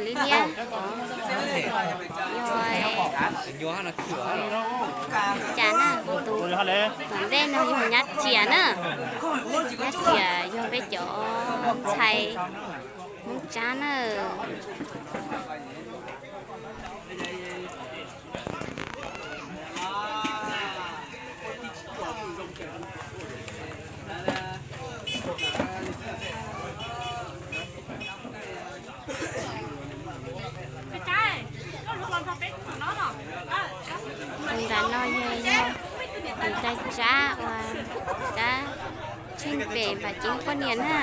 Li liab, yog cas na, tus tom ntej no yog Nyab Ciam na, Nyab Ciam yog peb cov ntxhais Hmoob Tsab na. Tus nram no yog, yog tus ntxhais Tsab uas Tsab tsheej pem Vam Ceeb poj niam na.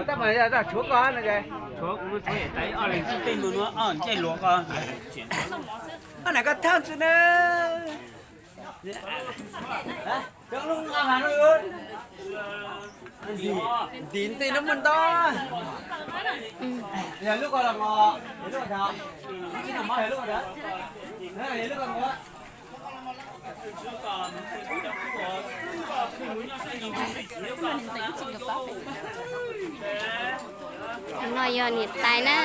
Tab mas tshuav koj, tshuav kuv, tshuav yawm tais Ob Leeg xwb, tej ntu no ncej luag koj. Koj na, koj thaj tsi na. Ntim tej no muaj ntau. Yog lub ko los, lub ko, lub ko. Tus no yog niam tais na.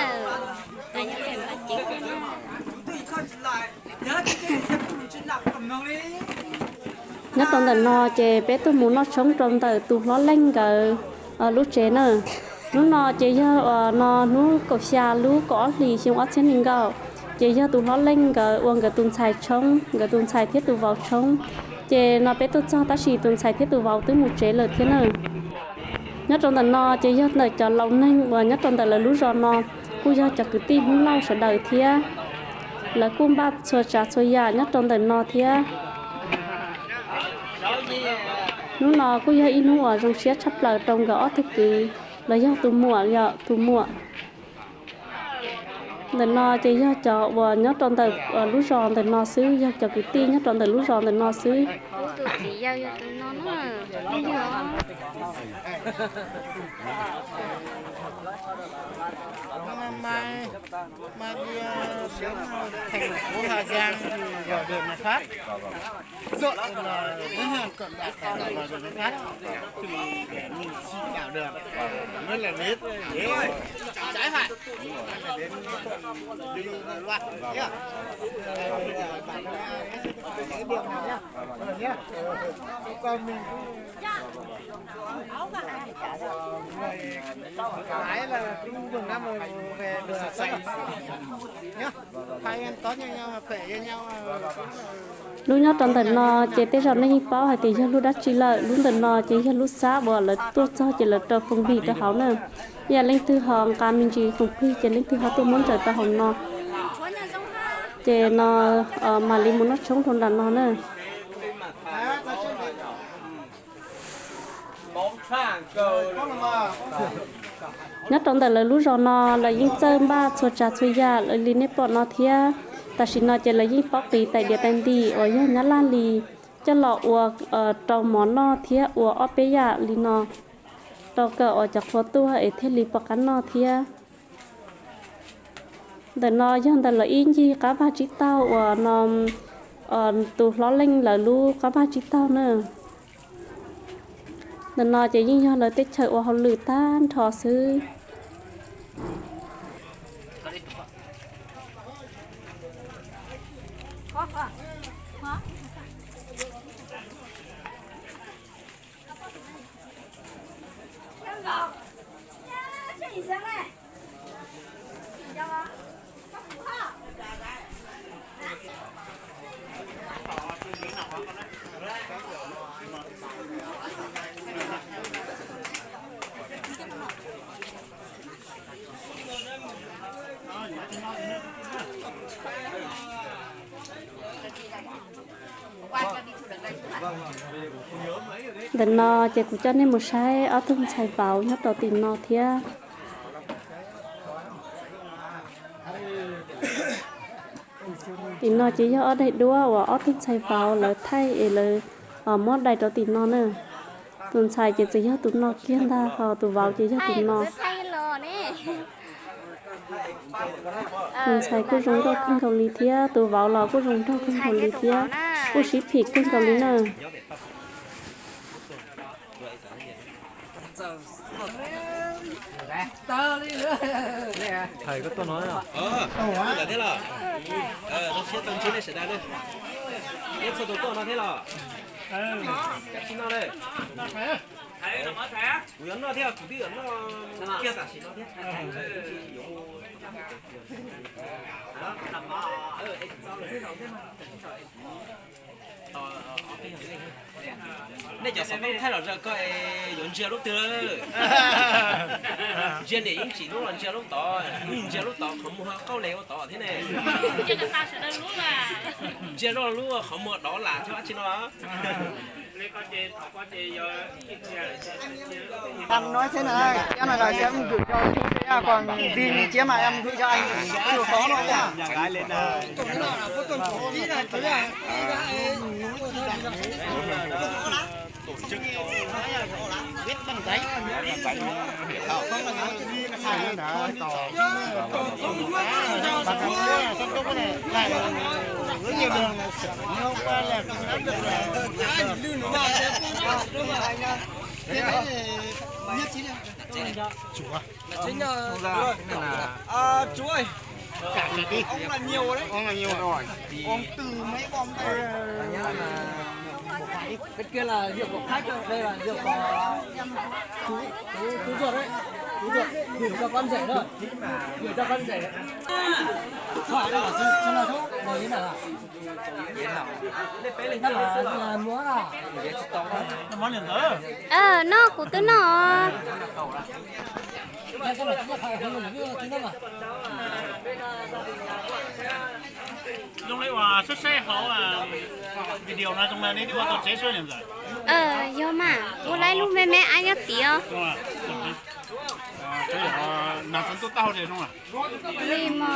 Nyob rau ntawm no ces peb tuaj mus noj tshoob rau ntawm tus hlob Leej nkawd lub tsev na. Hnub no ces yog uas no hnub kaum xya lub kaum ob hlis xyoo ob txhiab nees nkaum, ces yog tus hlob Leej nkawd ua nkawd tus ntxhais tshoob, nkawd tus ntxhais thiab tus vauv tshoob. Ces no peb tuaj txog tab sis tus ntxhais thiab tus vauv twb mus tsev lawm thiab na. Nyob rau ntawm no ces yog ntawm cov laus neeg uas nyob rau ntawm lawv lub zos no, kuj yog cov kwv tij Hmoob Lauj sawv daws thiab. Lawv kuj npaj txhua tsav txhua yam nyob rau ntawm no thiab. Hnub no kuj yog ib hnub uas zoo siab tshaj plaws rau nkawd ob tug kwv, los yog tus muam, yog tus muam. Ntawm no ces yog cov uas nyob rau ntawm lub zos ntawm no xwb, yog cov kwv tij nyob rau ntawm lub zos ntawm no xwb. Mai, mai đi, ờ, xuống, ờ, thành phố Hà Giang thì vào đường này phát. Dọn là đến hàng Cẩm Đạt phải vào đường này phát. Thì để mình chỉ đạo được. Mới là đến. Đấy. Trái phải. Đến đi loạn nhá. Bạn, cái đường này nhá. Nhá. Con mình cũng Lub nyob rau ntawm no ces tej zaum nej yeej paub hais tias yog lub dab tsi lawm. Lub ntawm no ces yog lub xab uas lawv tuaj txog ces lawv rau foom plig rau hauv na. Yog leej twg ho nqa me ntsis foom plig ces leej twg ho tuaj muab ntsaws rau hauv no. Ces no mam li mus noj tshoob rau nram no na. Nyob rau ntawm lawv lub zos no lawv yeej txawj npaj txhua tsav txhua yam li nej pom no thiab. Tam sim no ces lawv yeej paub qiv tais diav tais ntim uas yog Nyab Laj li coj los ua rau mov noj thiab ua ob peb yam li no rau kom uas cov qhua tuaj es thiaj li pom qab noj thiab. Ntawm no yog ntawm lawv ib ncig qab vaj tsib taug uas no tus hlob Leej lawv lub qab vaj tsib taug na. Ntawm no ces yeej yog lawv teb chaws ua hauj lwm tag nrho xwb. Ntawm no ces kuv coj nej mus saib ob tug ntxhais vauv nyob rau tim no thiab. Tim no ces yog ob daim duab uas ob tug ntxhais vauv lawv thaij es lawv muab dai rau tim no na. Tus ntxhais ces txawm yog tus no kiag ntag, ho tus vauv ces yog tus no. Tus ntxhais kuj zoo nkauj kawg nkaus li thiab, tus vauv los kuj zoo nraug kawg nkaus li thiab, kuj sib phim kawg nkaus li na. Thầy có tuaj nói không? Thiab los? Txhua tus tuaj no thiab los? Kuv yuav noj thiab, kuv twb yuav noj kiag tam sim no thiab. Nej cov xov tooj thaij los zaj koj yuav ntsia lub twg? Ntsia niam Yeej Tsim lub los ntsia lub tod, ntsia lub tod qhov muag qauj les ua tod thiab ne. Ntsia lub qhov muag dov lam thiab dab tsi no. Tam no thiab na, thiab no los thiab mus gửi cho chú thiab, còn gì thì thiab mà em gửi cho anh, chịu khó thôi nha. Chú ơi, ông là nhiều đấy. Ông là nhiều rồi. Ông từ mấy con đây. Cái kia là rượu của khách, đây là rượu của chú, chú, chú ruột đấy. Chú ruột gửi cho con rể thôi. Gửi cho con rể. Thoại đây là chú, chú là chú, ngồi như nào ạ? Nó là, là múa à? Noj, kuv twb noj. Zoo li uas saib saib hauv video no zoo li nej twb ua tau tsev xwb niam ntxawm. Yog mas, ua lawm lub me me ab nyob tid os. Li mos.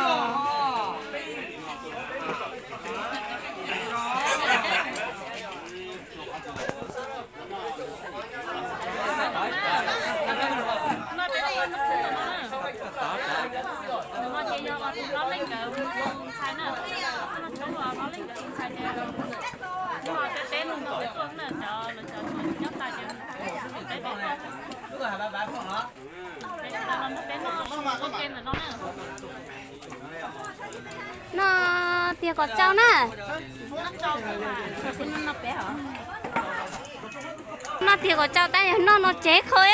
Noj tiag kom tsau na. Noj tiag kom tsau, tab yog noj no tseg qhov.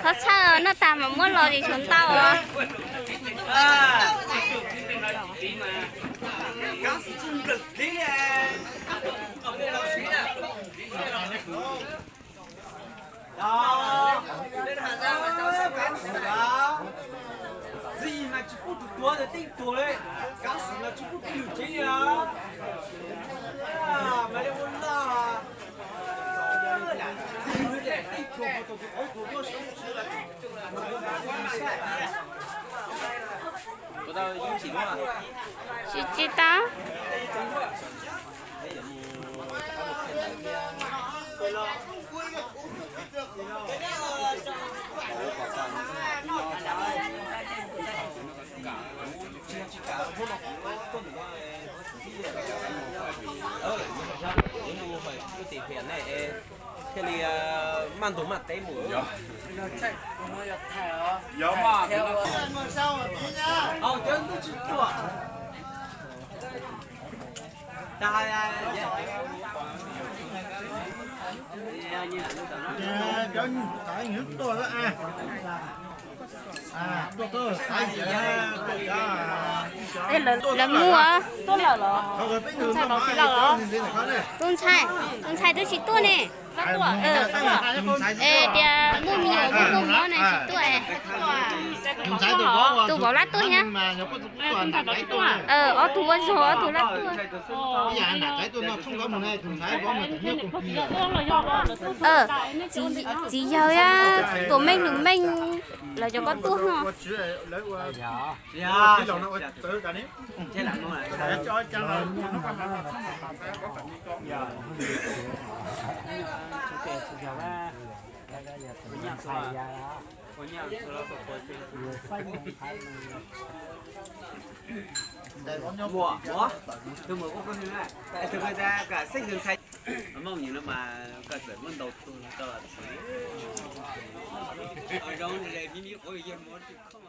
Qhov txhawj noj tag mas muab los tsis tshuav ntau os. Tsis, tsis tau. Thiaj li maj ntug maj teb mus. Lawv mus, tus ntxhais twb tsis tuaj ne. Es tias muaj me nyuam muaj muaj mob na tsis tuaj es. Tus vauv lab tuaj thiab. Ob tug ua zog, ob tug lab tuaj. Txiv yawg, tuam meej num meej, lawv cov koj tuaj no. Muam, ua, tus muam kuj pheej hwm na. Tus kuj xeeb ntxhais. Muaj me nyuam no mas koj txawm muab ntaus tuag tau los tsis zoo, me me quav yawg muab tsis khoom.